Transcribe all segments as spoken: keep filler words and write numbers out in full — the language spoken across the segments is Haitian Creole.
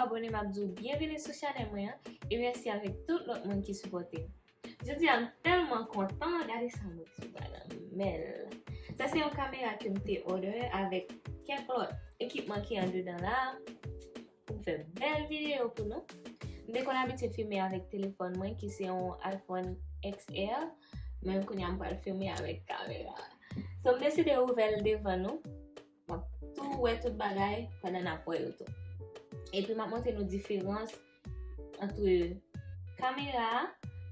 Abòne, m ap di w byenvini sou chanèl mwen an, e mèsi avèk tout lòt moun ki sipòte m. Jodi a, m tèlman kontan, gade sa m ret sou banan mèl. Sa se yon kamera ke m te order avèk kèk lòt ekipman ki andedan la pou m fè bèl videyo pou nou. M te konn abitye filme avèk telefòn mwen ki se yon iPhone X R, men kounye a m pral filme avèk kamera. So, m deside ouvè l devan nou. M ap tou wè tout bagay pandan n ap wè yo tou. Epi m ap montre nou diferans ant kamera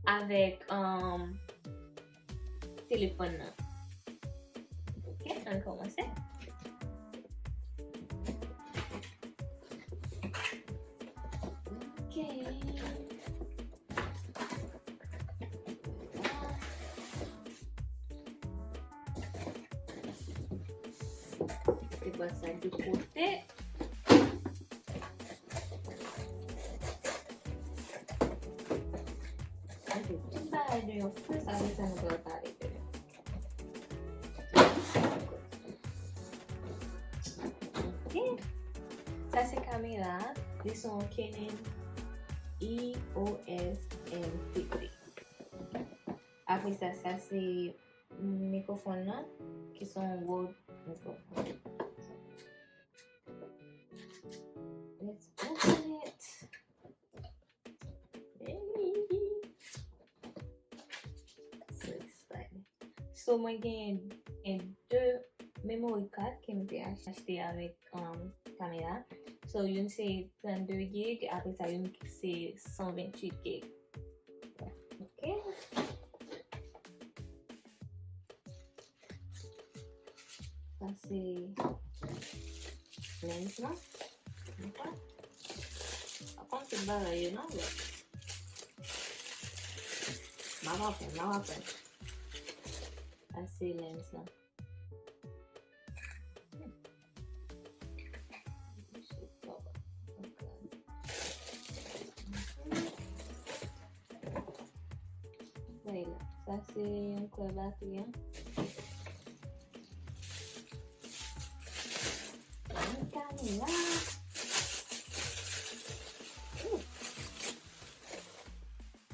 a avèk, um, telefòn nan. Ok, ann kòmanse. Ok. Mete bòt sa de kote. Mete tout bagay de yon fè, sa se sa nou pral pale de. Ok. Sa se kamera a. Li se yon Canon E O S M fifty. Apre sa, sa se mikwofòn nan, ki se yon Rode mikwofòn. Let's open it. Hey. So excited. So, mwen gen, gen de memory card ke m te ach-, achte avèk, um, kamera. So, youn se trannde gig, apre sa, youn se san venntuit gig. Ok. Sa se lens lan. Ok. Apa tout bagay yo nan lòt. M ap aprann, m ap aprann. Sa se lens lan. Sa se yon kwè batri an. Yon kamera. Ooh.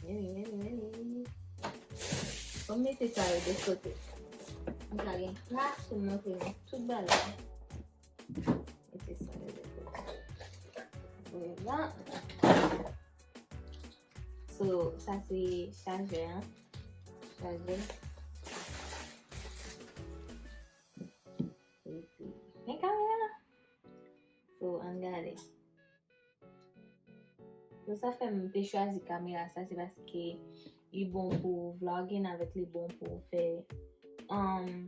Vini, vini, vini. Bon, m mete sa yo de kote. M ka gen plas pou m montre nou tout bagay. Mete sa yo de kote. Vwala. So, sa se chajè an. Chajè. Epi, men kamera. So, ann gade. So, sa fè m te chwazi kamera sa, se paske li bon pou vlogging avèk li bon pou fè, um,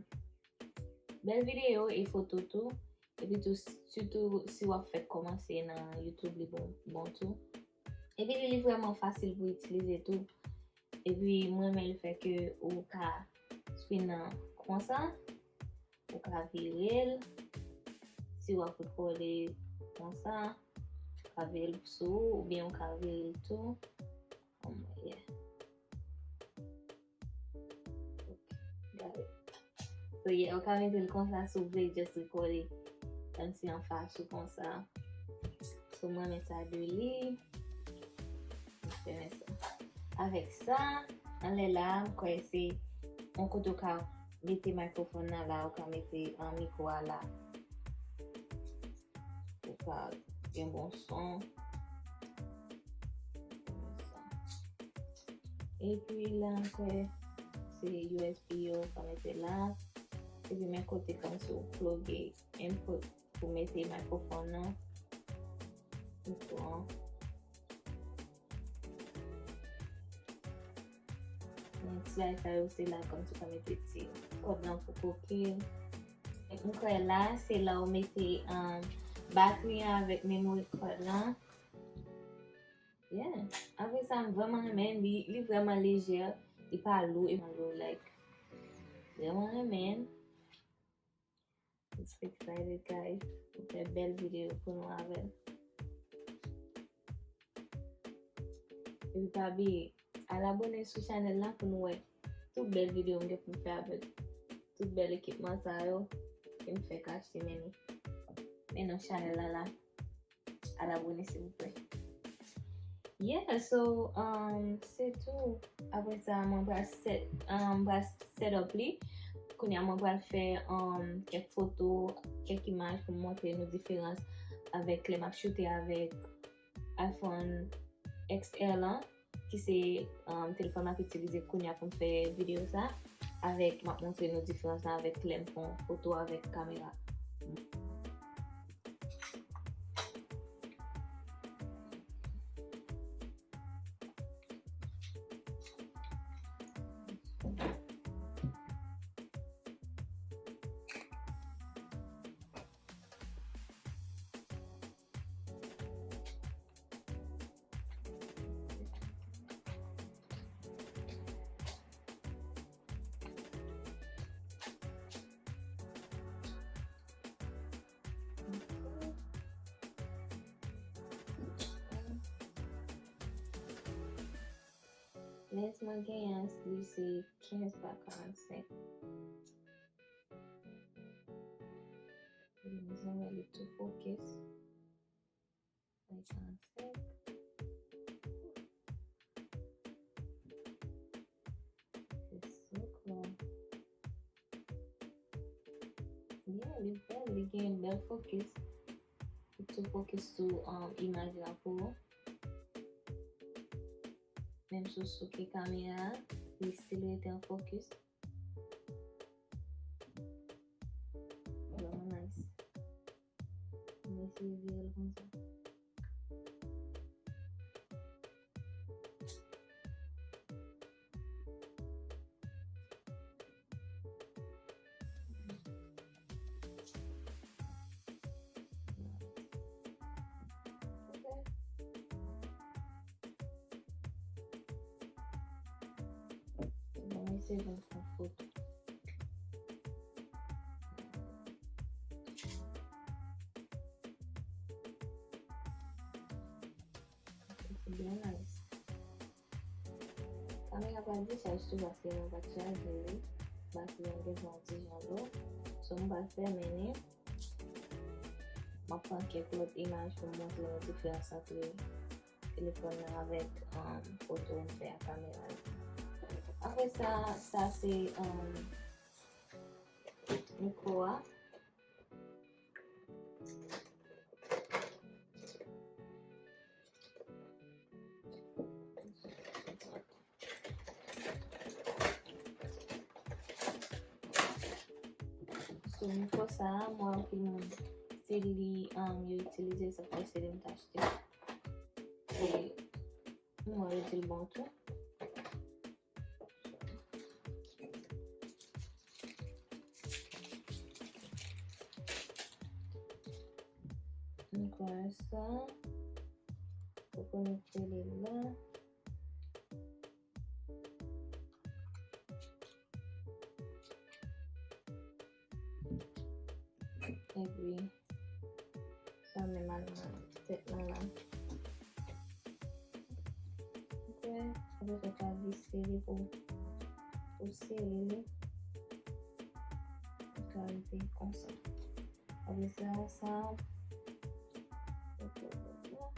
bèl videyo e foto tou. Epi tou, sitou si w ap fèk kòmanse nan YouTube, li bon, bon tou. Epi li, li vrèman fasil pou itilize tou. Epi mwen renmen lefètke ou ka screen nan konsa, ou ka vire l, si w ap rekòde konsa, ou ka vire l sou ou, oubyen ou ka vire l tou. Kòman, yeah. Got it. So, yeah, ou ka mete l konsa si w vle just rekòde kòmsi anfas ou konsa. So, mwen renmen sa de li. Mwen renmen sa. Avèk sa, anlè la, m kwè se yon kote ou ka mete mikwofòn nan la, ou ka mete, ah, mikwo a la. Ou ka gen bon son. Epi la ankò, se U S B yo, ou ka mete la. Epi men kote kòmsi ou ploge input pou mete mikwofòn nan. Mikwo an. Men ti bagay sa yo, se la kòmsi ou ka mete ti kòd lan pou koke. M kwè la, se la ou mete, um, batri an avèk memory card lan. Yeah. Apre sa, m vrèman renmen li, li vrèman lejè, li pa lou, e pa lou, like, vrèman renmen. It's excited, guys. M fè bèl videyo pou nou avè l. Epi pa bliye, al abòne sou chanèl la pou nou wè tout bèl videyo m gen pou m fè avèk tout bèl ekipman sa yo ke m fèk achte, men nou, men non chanèl la la. Al abòne, silvouplè. Yeah, so, um, se tou. Apre sa, mwen pral set, um, pral set up li. Kounye a, mwen pral fè, um, kèk foto, kèk imaj pou m montre nou diferans avèk lè m ap choute avèk iPhone X R lan, ki se, um, telefòn m ap itilize kounye a pou m fè videyo sa, avèk, m ap montre nou diferans la avèk lè m fè yon foto avèk kamera. Lens mwen genyen an, li se kenz pa karannsenk. Li bezwen wè li tou fokis. Like I said. It's so close. Yeah, li bèl, li gen bèl fokis. Li tou fokis sou, um, imaj la pou ou. Menm si w souke kamera a, li still rete an fokis. Vrèman nice. M eseye vire l konsa. Ok. Bon, eseye fè yon foto. Se byen nice. Kamera pa t dechaj tou paske mwen pa t chaje li. Batri an gen yon ti jan lo. So, m pral fèmen li. M ap pran kèk lòt imaj pou m montre nou diferans ant telefòn nan avèk, um, foto m fè ak kamera yo. Apre sa, sa se, um, mikwo a. So, mikwo sa a, m wè anpil moun, se li, um, yo itilize, sa fè se li m t achte. E m wè yo di l bon tou. Nou konekte sa. Ou konekte li la. Epi, sa menm al nan tèt mwen la. Ok, apre sa, w ka vise li pou, pou sere li. Li ka rive konsa. Apre sa, sa, ok, ok, ok.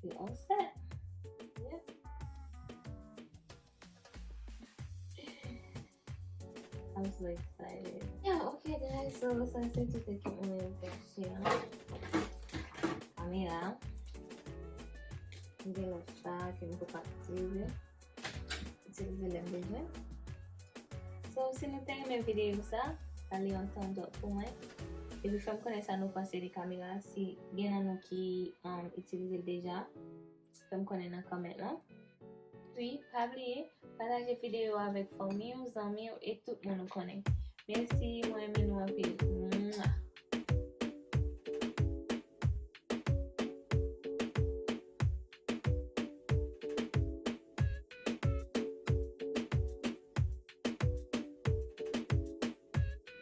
Li all set. Yep. I'm so excited. Yeah, ok, guys, so sa se tout ekipman mwen yo pou achte an. Kamera. M gen lòt sa ke m poko aktive. Itilize lè m bezwen. So, si nou te renmen videyo sa, ba li yon thumbs up pou mwen. Epi fè m konnen sa nou panse de kamera, si gen nan nou ki, um, itilize l deja. Fè m konnen nan comment lan. Epi, pa bliye, pataje videyo avèk fanmi w, zanmi w e tout moun ou konnen. Mèsi, mwen renmen nou anpil.